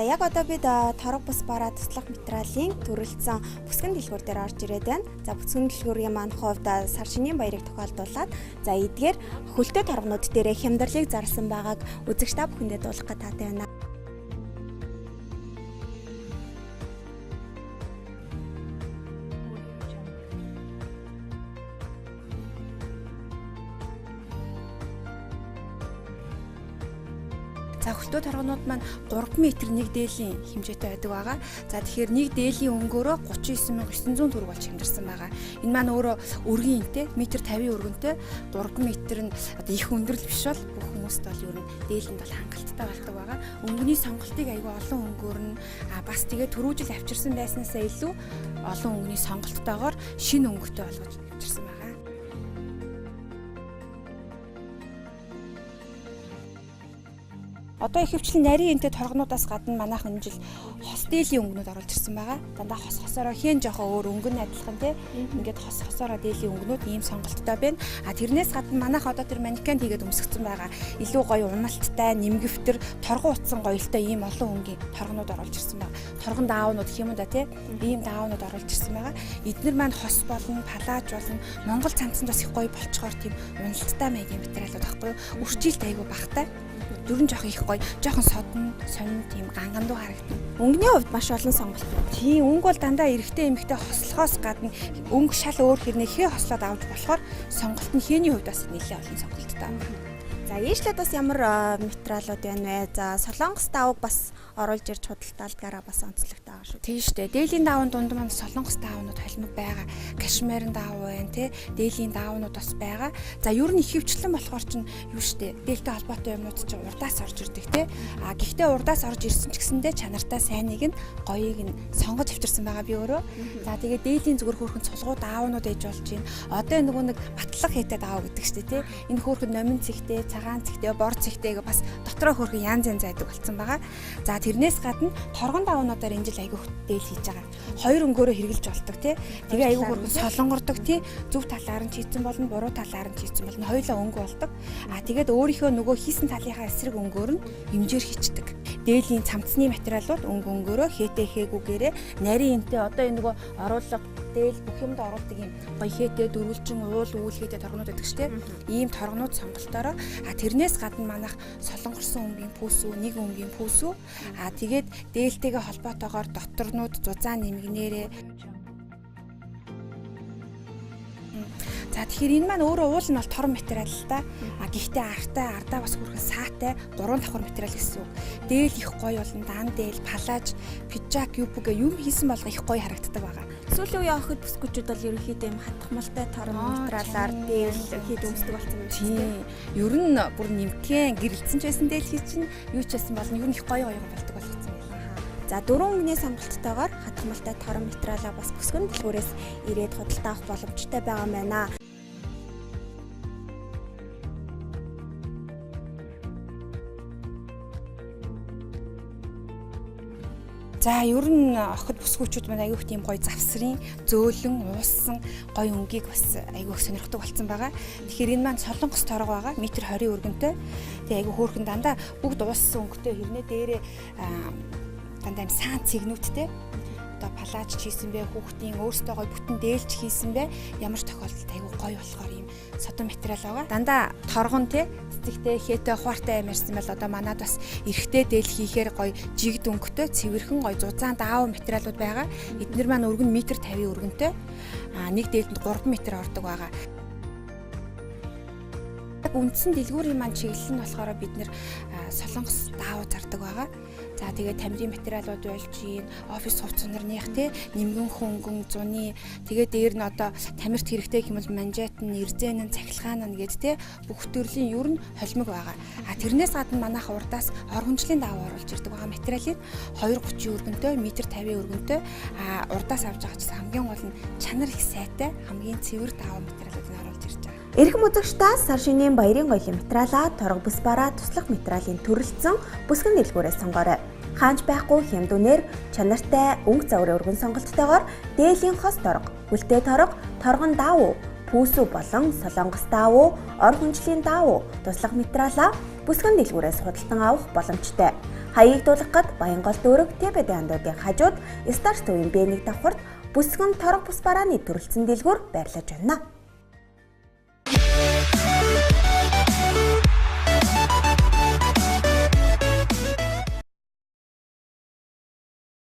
Яг одоо бид торог бус бараа туслах материалын төрөлцсөн бүсгэн дэлгүүр дээр орж ирээд байна. За, бүсгэн дэлгүүрийн маань хувьд сар шинийн баярыг тохиолдуулаад, за, эдгээр хөлтэй торгонууд дээрээ хямдралыг зарласан байгааг үзэгч та бүхэндээ дуулах гатаатай байна. За, хөлтөө торгонууд маань 3 м нэг дээлийн хэмжээтэй байдаг байгаа. За, тэгэхээр нэг дээлийн өнгөөрөө 39900 төгрөг болж хямдарсан байгаа. Энэ маань өөрөө өргөн энтэй метр 50 өргөнтэй 3 м нь одоо их өндөрлөл биш бол бүх хүмүүст бол ер нь дээлэнд бол хангалттай болдог байгаа. Өнгөний сонголтыг айгүй олон өнгөөр нь бас тэгээ түрүү жил авчирсан байснаасаа илүү олон өнгөний сонголттойгоор шинэ өнгөтэй болгож авчирсан байгаа. Одоо ихэвчлэн нарийн энтэй торгонуудаас гадна манайхан энэ жил хос дээлийн өнгөнүүд оруулж ирсэн байгаа. Дандаа хос хосороо хэн жоохон өөр өнгө нь адилхан те. Ингээд хос хосороо дээлийн өнгөнүүд ийм сонголттой байна. А тэрнээс гадна манайх одоо тэр манекенд хийгээд өмсгцэн байгаа. Илүү гоё уналттай, нэмгэвтер, торгон утсан гоёлтой ийм олон өнгийн торгонууд оруулж ирсэн байгаа. Торгон даавнууд гэх юм уу да те. Ийм даавнууд оруулж ирсэн байгаа. Эднэр маань хос болно, палаж болно. Монгол цамцанд бас их гоё болчхоор тийм уналттай маягийн материалууд байхгүй юу? Үрчилт айгүй багтай. Дөрөн жоох их гоё, жоохон содон, сонин тийм гангандуу харагдана. Өнгөний хувьд маш олон сонголт. Тийм, өнгө бол дандаа эрэгтэй эмэгтэй хослохоос гадна өнгө шал өөр хэрнээ хээ хослоод авч болохоор сонголт нь хээний хувьд бас нэлээд олон сонголттой. За, ийшлээд бас ямар материалууд байна вэ? За, солонгос давг бас оруулж ирж худалдаалдгаараа бас онцлогтой байгаа шүү. Тийм шүү дээ. Дээлийн даван дунд маань солонгос давнууд холимог байгаа. Кашмирын дав байна тий. Дээлийн давнууд бас байгаа. За, ер нь ихэвчлэн болохоор чинь юу шүү дээ. Дээлтэй холбоотой юмнууд чинь урдаас орж ирдэг тий. А гэхдээ урдаас орж ирсэн ч гэсэндээ чанартай сайныг нь гоёыг нь сонгож авчирсан байгаа би өөрөө. За, тэгээд дээлийн зүгээр хөөрхөн цулгуу даавнууд ээж болж байна. Одоо нөгөө нэг батлаг хийтэй даав гэдэг шүү дээ тий. Энэ хөөрхөн номин цэгтэй, цагаан цэгтэй, бор цэгтэй гэ бас дотроо хөөрхөн янз янз айдаг болсон байгаа. За, тэрнээс гадна торгон давнуудаар энэ жил айгүйх дээл хийж байгаа. Хоёр өнгөөрөө хэрглэж болдог тий. Тэгээ айгүй хөөрхөн солонгордог тий. Зөв талаар нь хийцэн болно, буруу талаар нь хийцэн болно. Хоёулаа өнгө болдог. А тэгээд өөрийнхөө нөгөө хийсэн талынхаа эсрэг өнгөөр нь эмжээр хийчдэг. Дээлийн цамцны материалууд өнгө өнгөөрөө хээтэй хээгүүгээрээ нарийн энтэй одоо энэ нөгөө оруулга дээл бүх юмд оруулдаг юм гоё хээтэй дөрвөлжин уул үүл хээтэй торгонууд байдаг шүү дээ. Ийм торгонууд сонголтоороо а тэрнээс гадна манайх солонгорсон өнгийн пүүсүү, нэг өнгийн пүүсүү, а тэгээд дээлтэйгээ холбоотойгоор доторнууд зузаан нэмгнээрээ. За, тэгэхээр энэ маань өөрөө уул нь бол торон материал л та. А гэхдээ артай ардаа бас хүрхэн саатай 3 давхар материал гэсэн үг. Дээл их гоё болно. Дан дээл, палаж, пиджак, юбка юм хийсэн болго их гоё харагддаг байгаа. Сүүлийн үеийн охид бүсгүүчүүд бол ерөнхийдөө юм хатгамалтай торон материалаар дээл хийд өмсдөг болсон юм чинь. Тийм. Ер нь бүр нэмгэн гэрэлтсэн ч байсан дээл хий чинь юу ч байсан болно. Ер нь их гоё гоё болдог болгоцсон юм. За, дөрвөн өнгөний сонголттойгоор хатгамалтай торон материалаа бас бүсгэн дэлгүүрээс ирээд худалдаа авах боломжтой байгаа юм байна. За, ер нь охид бүсгүүчүүд маань айгүйх тийм гоё завсрын, зөөлөн, ууссан гоё өнгийг бас айгүйх сонирхдаг болсон байгаа. Тэгэхээр энэ маань солонгос торго байгаа. Метр 20 өргөнтэй. Тэгээ айгүй хөөрхөн дандаа бүгд ууссан өнгөтэй хэрнээ дээрээ дандаа юм саан цэгнүүдтэй одоо палаж хийсэн бэ, хүүхдийн өөртөө гоё бүтэн дээлж хийсэн бэ, ямар ч тохиолдолд айгүй гоё болохоор ийм содон материал байгаа. Дандаа торгон те цэцэгтэй, хээтэй, ухаартай юм ярьсан бол одоо манад бас эрэгтэй дээл хийхээр гоё жигд өнгөтэй, цэвэрхэн гоё зузаан даав материалууд байгаа. Эднэр маань өргөн метр 50 өргөнтэй. А нэг дээлэнд 3 м ордог байгаа. Яг үндсэн дэлгүүрийн маань чиглэл нь болохоор бид нэр солонгос даав зардаг байгаа. За, тэгээд тамирын материалууд болж гин, офис хувц сунарных те, нэмгэн хөнгөн, зуны, тэгээд дээр нь одоо тамирт хэрэгтэй гэх юм бол манжет нь, эрзэн нь, цахилгаан нь гээд те бүх төрлийн ер нь холимог байгаа. А тэрнээс гадна манайх урдаас оргонжлын даав оруулж ирдэг байгаа. Материалыг 2.30 өргөнтэй, метр 50 өргөнтэй. А урдаас авч байгаа ч хамгийн гол нь чанар их сайтай, хамгийн цэвэр даав материалуудыг оруулж ирж байгаа. Эрхэм үзэгч та, сар шинийн баярын гоёлын материалаа торго бүс бараа туслах материалын төрөлцсөн бүсгэн дэлгүүрээс сонгоорой. Хаанч байхгүй хямд үнээр чанартай өнгө загварын өргөн сонголттойгоор дээлийн хос торго, хүлтэй торго, торгон даав, Пүүсүү болон Солонгос даавуу, ор хүнжлийн даавуу туслах материалаа бүсгэн дэлгүүрээс худалдан авах боломжтой. Хаяыг дуулгах гээд Баянгол дүүрэг ТБД андуудын хажууд Старс төвийн Б1 давхарт бүсгэн торго бус барааны төрөлцсөн дэлгүүр байрлаж байна.